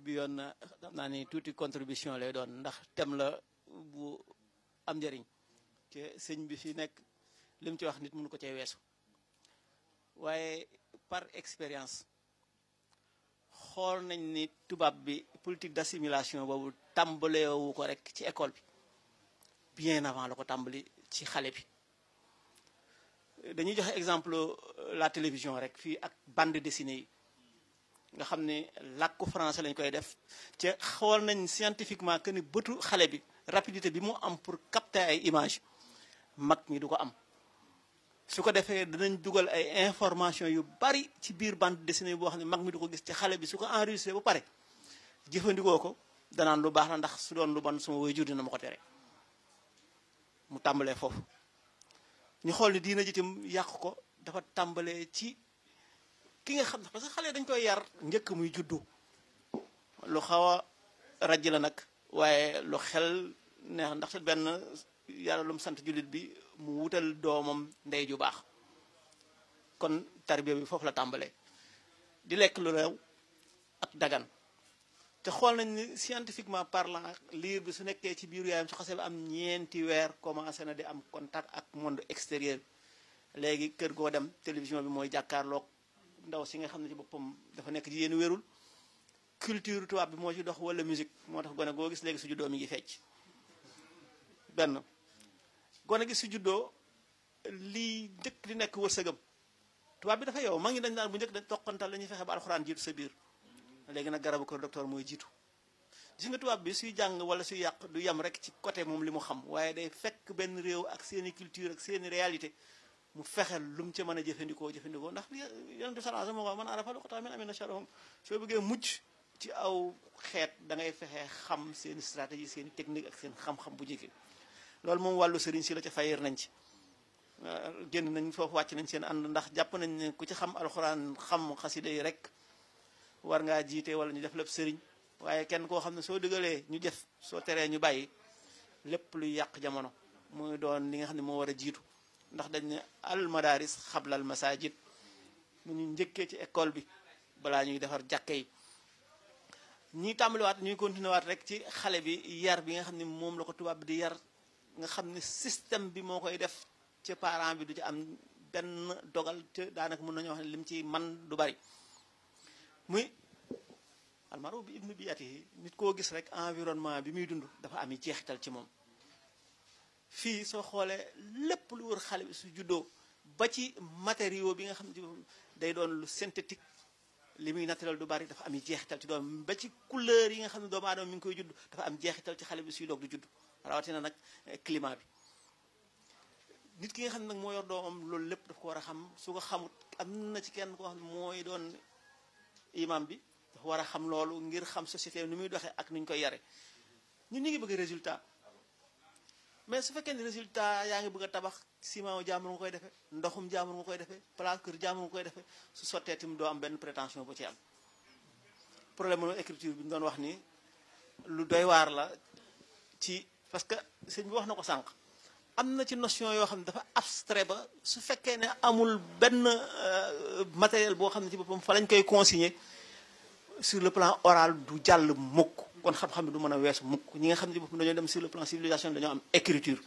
bi yoon xam naa ni tuuti contribution lay doon ndax thème la bu am njëriñ te sëñ bi fi nekk lim ci wax nit mënu ko cee weesu waaye par expérience xool nañ ni tubaab bi politique d'assimilation boobu tàmbaleewu ko rek ci école bi bien avant la ko tàmbali ci xale bi dañuy joxe exemple la télévision rek fii ak bande dessinée yi nga xam ne làkku français lañ koy def te xool nañ scientifiquement que ni bëtu xale bi rapidité bi mu am pour capter ay images mag ñi du ko am su ko defee danañ dugal ay information yu bari ci biir bande dessinée boo xam ne mag mi du ko gis ci xale bi su ko enregistré ba pare jëfandikoo ko danaan lu baax la ndax su doon lu bon suma waajur dina ma ko tere mu tàmbalee foofu ñu xool ni diina jitam yàq ko dafa tàmbalee ci ki nga xam ne parce que xale dañ koy yar njëkk muy juddu lu xaw a raj la nag waaye lu xel neex ndax benn yàlla lu mu sant jullit bi mu wutal doomam ndey ju baax kon tarbiya bi foofu la tàmbalee di lekk lu reew ak dagan te xool nañ ni scientifiquement parlant liir bi su nekkee ci biiru yaayam su xasee ba am ñeenti weer commencé na di am contact ak monde extérieur bi léegi kër goo dem télévision bi mooy jàkkaarloog ndaw si nga xam ne ci boppam dafa nekk jigéen wérul culture tubaab bi moo ci dox wala musique moo tax gone goo gis léegi su juddoo mi ngi fecc benn gone gi su juddoo lii njëkk di nekk wërsëgam tubaab bi dafa yow maa ngi dañ daan bu njëkk dañ toqantal la ñuy fexe ba alxuraan jiitu sa biir léegi nag garabu kër docteur mooy jiitu gis nga tubaab bi suy jàng wala suy yàq du yem rek ci côté moom li mu xam waaye day fekk benn réew ak seeni culture ak seeni réalité mu fexel lu mu ca mën a jëfandikoo ndax li yonent bi sallallahu alayhi wasallam man arafa luqata min amina sharahum soo bëggee mucc ci aw xeet da ngay fexe xam seeni stratégie seeni technique ak seen xam-xam bu jege loolu moom wàllu sëriñ si la ca fayir nañ ci génn nañ foofu wàcc nañ seen ànd ndax jàpp nañ ne ku ci xam alxuraan xam xasida yi rek war ngaa jiite wala ñu def lépp sëriñ waaye kenn koo xam ne soo dëgalee ñu def soo teree ñu bàyyi lépp luy yàq jamono muy doon li nga xam ne moo war a jiitu ndax dañ ne al madaris xabla al masajid mu ñu njëkkee ci école bi balaa ñuy defar jàkke yi ñuy tàmbaliwaat ñuy continuer waat rek ci xale bi yar bi nga xam ne moom la ko tubaab bi di yar nga xam ne système bi moo koy def ci parent bi du ci am benn dogal te daanaka mën nañoo wax ne lim ci man du bari muy almaru bi ibnu biyatihi nit koo gis rek environnement bi muy dund dafa am jeexital ci moom fii soo xoolee lépp lu wër xale bi su juddoo ba ci matériaux bi nga xam ne day doon lu synthétique li muy naturel du bari dafa am jeexital ci doom ba ci couleur yi nga xam ne doomu aadama mi ngi koy judd dafa am jeexital ci xale bi suy doog du judd rawatina nag climat bi nit ki nga xam ne nag moo yor doomam loolu lépp daf ko war a xam su ko xamut am na ci kenn koo xam ne mooy doon imam bi dafa war a xam loolu ngir xam société ni muy doxee ak ni ñu koy yare ñun ñu ngi bëgg résultat mais su fekkee ne résultat yaa ngi bëgg a tabax ciment jaamur nga koy defee ndoxum jaamur nga koy defee place kër jaamur nga koy defee su sottee tim doo am benn prétention bu ci am problème mu écriture bi ñu doon wax ni lu doy waar la ci parce que sëñ bi wax na ko sànq am na ci notion yoo xam ne dafa abstrait ba su fekkee ne amul benn matériel boo xam ne ci boppam fa lañ koy consigner sur le plan oral du jàll mukk kon xam-xam bi du mën a weesu mukk ñi nga xam ne ci boppam dañoo dem sur le plan civilisation dañoo am écriture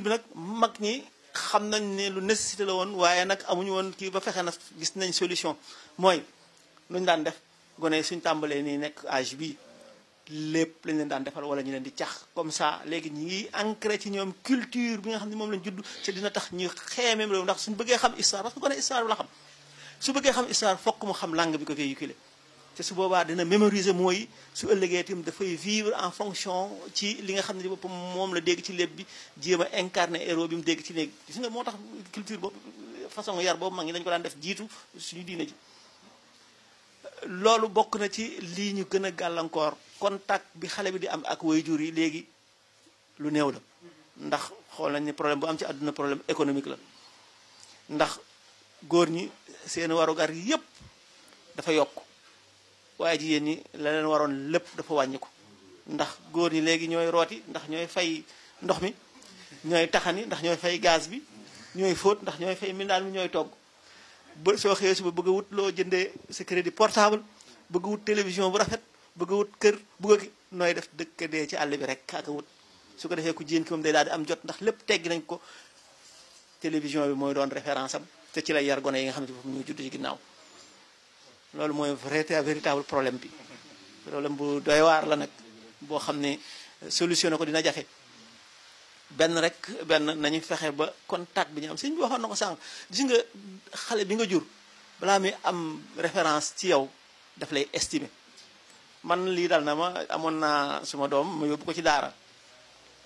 bi nag mag ñi xam nañ ne lu nécessité la woon waaye nag amuñu woon kii ba fexe na gis nañ solution mooy lu ñu daan def gone suñ tàmbalee nii nekk âge bi lépp lañ leen daan defal wala ñu leen di cax comme ça léegi ñi ngi ancré ci ñoom culture bi nga xam ne moom lañ judd ci dina tax ñu xeemeem réew ndax suñu bëggee xam histoire parce que gone histoire bi la xam su bëggee xam histoire fokk mu xam langue bi ko véhiculer te su boobaa dina mémoriser mooy su ëllëgee itam dafay vivre en fonction ci li nga xam ne ci boppam moom la dégg ci léeb bi jéem a incarner héros bi mu dégg ci léegi gis nga moo tax culture boobu façon yar boobu mag ñi dañu ko daan def jiitu suñu diine ji loolu bokk na ci lii ñu gën a gàllankoor contact bi xale bi di am ak waajur yi léegi lu néew la ndax xool nañ ni problème bu am ci àdduna problème économique la ndax góor ñi seen warugar yépp dafa yokk waaye jigéen ñi la leen waroon lépp dafa wàññi ko ndax góor ñi léegi ñooy rooti ndax ñooy fay ndox mi ñooy taxani ndax ñooy fay gaz bi ñooy fóot ndax ñooy fay mindaan mi ñooy togg ba soo xëyee suba bëgg a wut loo jëndee sa crédit portable bëgg wut télévision bu rafet bëgg wut kër bëgg ki nooy def dëkk dee ci àll bi rek ak wut su ko defee ku jigéen ki moom day daal di am jot ndax lépp teggi nañ ko télévision bi mooy doon référence am te ci lay yar gone yi nga xam ne foofu ñu judd ci ginnaaw loolu mooy véritable problème bi problème bu doy waar la nag boo xam ne solutionné ko dina jafe benn nañu fexe ba contact bi ñu am sëñ bi waxoon na ko sànq gis nga xale bi nga jur balaa muy am référence ci yow daf lay estimer man lii dal na ma amoon naa suma doom ma yóbbu ko ci daara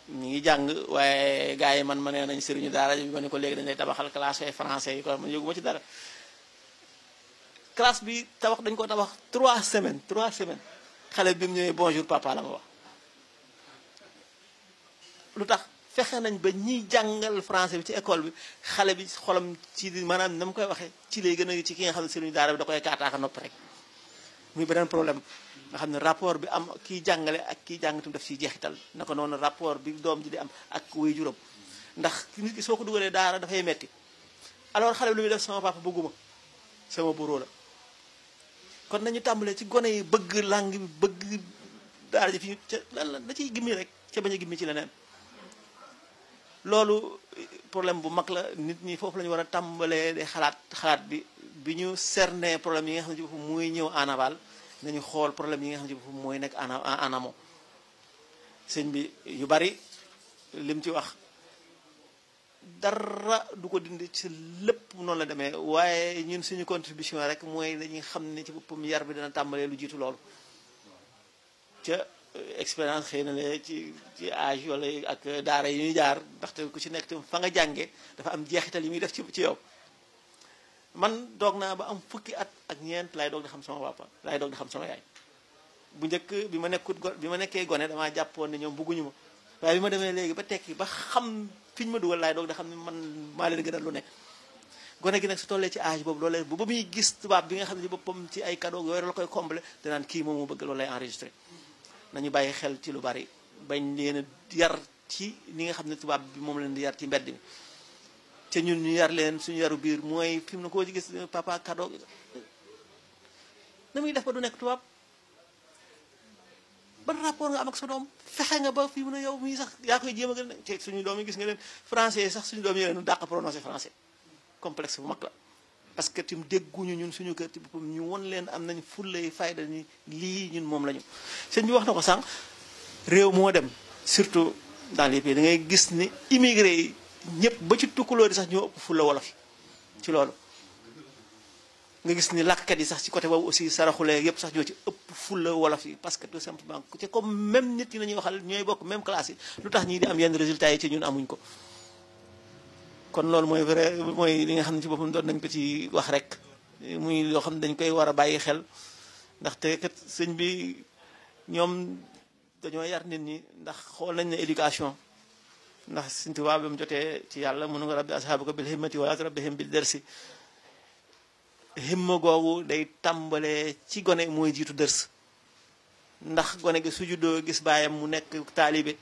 ñu ngi jàng waaye gars yi man ma nee nañ sëriñu daara bi ma ne ko léegi dañ lay tabaxal classe ay français yi ko man yóbbu ma ci dara classe bi tabax dañ ko tabax 3 semaines xale bi mu ñëwee bonjour papa la ma wax lu tax fexe nañ ba ñiy jàngal français bi ci école bi xale bi xolam ci maanaam na mu koy waxee ci lay gën a ci ki nga xam ne sëriñu daara bi da koy kaataaka nopp rek muy beneen problème nga xam ne rapport bi am kiy jàngale ak kiy jàng tam daf ciy jeexital naka noonu rapport bi doom ji di am ak way juróom ndax nit ki soo ko dugalee daara dafay metti alors xale bi lu muy def sama papa bëgguma sama bureau la kon nañu tàmbalee ci gone yi bëgg langue bi bëgg daara ji fi ca lan la da ciy gimmi rek ca bañ a gimmi ci leneen loolu problème bu mag la nit ñi foofu la ñu war a tàmbalee de xalaat bi ñu cerner problème yi nga xam ne ci boppam muy ñëw en aval nañu xool problème yi nga xam ne ci boppam mooy nekk en amont sëñ bi yu bari lim ci wax dara du ko dindi ci lépp noonu la demee waaye ñun suñu contribution rek mooy dañuy xam ne ci boppam yar bi dana tàmbalee lu jiitu loolu ca expérience xëy na la ci âge wala ak daara yi ñuy jaar ndaxte ku ci nekk tam fa nga jànge dafa am jeexital yi muy def ci yow man doog naa ba am fukki at ak ñeent laay doog di xam sama papa laay doog di xam sama yaay bu njëkk bi ma nekkee gone damaa jàppoon ne ñoom bëgguñu ma waaye bi ma demee léegi ba tekki ba xam fi ñu ma dugal laay doog di xam ne man maa leen gënal lu ne gone gi nag su tollee ci âge boobu loolee bu ba muy gis tubaab bi nga xam ne ci boppam ci ay cadeau yooyu la koy combler danaan kii moom moo bëgg loolu lay enregistré nañu bàyyi xel ci lu bari bañ leen a yar ci ni nga xam ne tubaab bi moom leen di yar ci mbedd mi te ñun ñu yar leen suñu yaru biir mooy fi mu ne koo ci gis papa cadeau na muy def ba du nekk tubaab ban rapport nga am ak sa doom fexe nga ba fi mu ne yow mii sax yaa koy jéem a gën a te suñu doom yi gis nga leen français yi sax suñu doom yi leen dàq prononcé français complexe bu mag la parce que tim dégguñu ñun suñu kër ci boppam ñu won leen am nañ fullay fayda ni lii ñun moom lañu sëñ bi wax na ko sànq réew moo dem surtout dans les pays da ngay gis ni immigré yi ñëpp ba ci tukkulóor yi sax ñoo ëpp fulla wolof yi ci loolu nga gis ni làkkat yi sax ci côté boobu aussi saraxulee yëpp sax ñoo ci ëpp fulla wolof yi parce que tout simplement c'est comme même nit ñi la ñuy waxal ñooy bokk même classe yi lu tax ñii di am yenn résultats yi ci ñun amuñ ko kon loolu mooy vrai mooy li nga xam ne ci boppam doon nañ ko ci wax rek muy loo xam ne dañ koy war a bàyyi xel ndaxte kat sëñ bi ñoom dañoo yar nit ñi ndax xool nañ ne éducation ndax Sëñ Tuubaa ba mu jotee ci yàlla mënu nga rabbi ashaabaka bil himmati wala turabbihim bil dersi himma googu day tàmbalee ci gone mooy jiitu dërs ndax gone gi su juddoo gis baayam mu nekk taalibe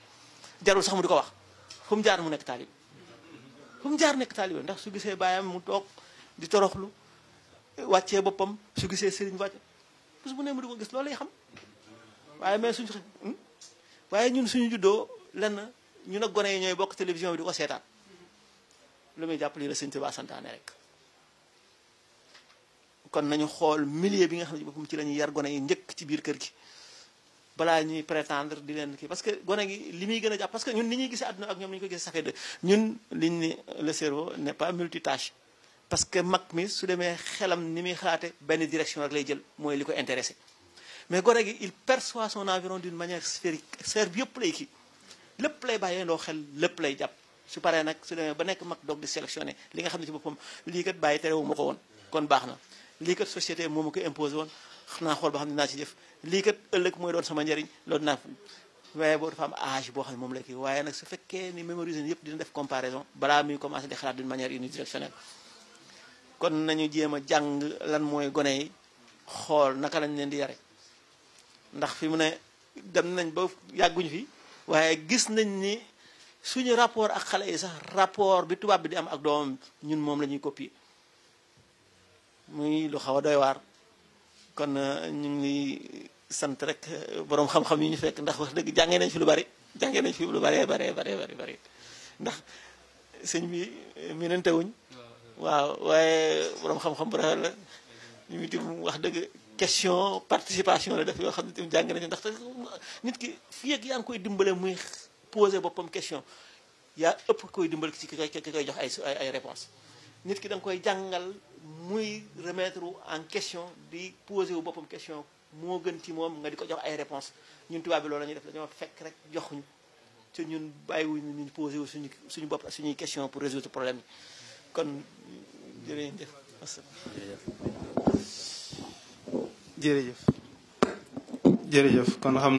jarul sax mu di ko wax fu mu jaar mu nekk taalibe fu mu jaar nekk taalibe ndax su gisee baayam mu toog di toroxlu wàccee boppam su gisee sëriñ wàcce bés bu ne mu di ko gis loolu lay xam waaye mais waaye ñun suñu juddoo lenn ñun ak gone yi ñooy bokk télévision bi di ko seetaan lu muy jàpp lii la Sëñ Tuubaa santaane rek kon nañu xool milieu bi nga xam ne boppam ci la ñuy yar gone yi njëkk ci biir kër gi balaa ñuy prétendre di leen kii parce que gone gi li muy gën a jàpp parce que ñun ni ñuy gisee àdduna ak ñoom ni ñu ko gisee ça fait de ñun liñ ni le cerveau n'est pas multitâche parce que mag mi su demee xelam ni muy xalaate benn direction rek lay jël mooy li ko intéressé mais gone gi il perçoit son environ d'une manière sphérique sphère bi yëpp lay kii lépp lay bàyyee ndoo xel lépp lay jàpp su paree nag su demee ba nekk mag doog di sélectionné li nga xam ne ci boppam lii kat bàyyi terewu ma ko woon kon baax na lii kat société moo ma ko imposé woon naa xool ba xam ne naa ci jëf lii kat ëllëg mooy doon sama njëriñ loolu naa waaye boo dafa am âge boo xam ne moom la kii waaye nag su fekkee ni mémoriser yëpp dina def comparaison balaa muy commencé di xalaat d'une manière unidirectionnelle kon nañu jéem a jàng lan mooy gone yi xool naka lañ leen di yare ndax fi mu ne dem nañ ba yàgguñu fi waaye gis nañ ni suñu rapport ak xale yi sax rapport bi tubaab bi di am ak doomam ñun moom la ñuy copier muy lu xaw a doy waar kon ñu ngi sant rek borom xam-xam yi ñu fekk ndax wax dëgg jàngee nañ fi lu bari jàngee nañ fi lu bari ndax sëñ bi minante wuñ waaw waaye borom xam-xam bu rafet la ñu ngi tim wax dëgg question participation la def yoo xam ne tim jàng nañu ndax nit ki fii ak yaa ngi koy dimbale muy poser boppam question yaa ëpp koy dimbale ci ki koy jox ay réponse nit ki da nga koy jàngal muy remettre en question di poser wu boppam question moo gën ci moom nga di ko jox ay réponse ñun tubaab bi loolu la ñuy def dañoo fekk rek joxuñu te ñun bàyyiwuñu ñu posé wu suñu bopp suñuy question pour résoudre problème yi kon jërëjëf jërëjëf kon xam